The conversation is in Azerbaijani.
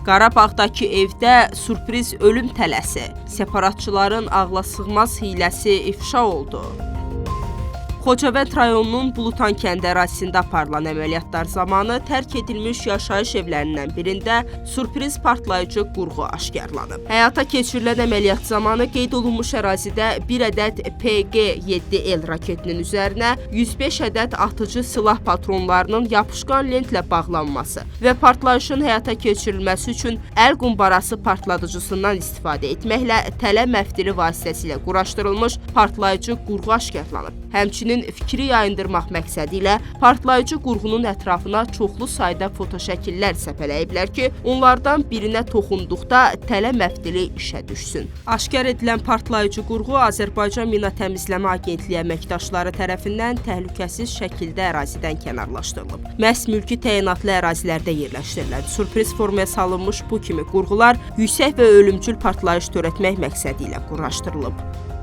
Qarabağdakı evdə sürpriz ölüm tələsi, separatçıların ağlasığmaz hiləsi ifşa oldu. Xocavənd rayonunun Bulutan kəndi ərazisində aparılan əməliyyatlar zamanı tərk edilmiş yaşayış evlərindən birində sürpriz partlayıcı qurğu aşkarlanıb. Həyata keçirilən əməliyyat zamanı qeyd olunmuş ərazidə bir ədəd PQ-7L raketinin üzərinə 105 ədəd atıcı silah patronlarının yapışqan lentlə bağlanması və partlayışın həyata keçirilməsi üçün əl qumbarası partladıcısından istifadə etməklə tələ məftili vasitəsilə quraşdırılmış partlayıcı qurğu aşkarlanıb. Həmçinin fikri yayındırmaq məqsədi ilə partlayıcı qurğunun ətrafına çoxlu sayda fotoşəkillər səpələyiblər ki, onlardan birinə toxunduqda tələ məftili işə düşsün. Aşkar edilən partlayıcı qurğu Azərbaycan Mina Təmizləmə Agentliyi əməkdaşları tərəfindən təhlükəsiz şəkildə ərazidən kənarlaşdırılıb. Məhz mülki təyinatlı ərazilərdə yerləşdirilən sürpriz formaya salınmış bu kimi qurğular yüksək və ölümcül partlayış törətmək məqsədi ilə quraşdırılıb.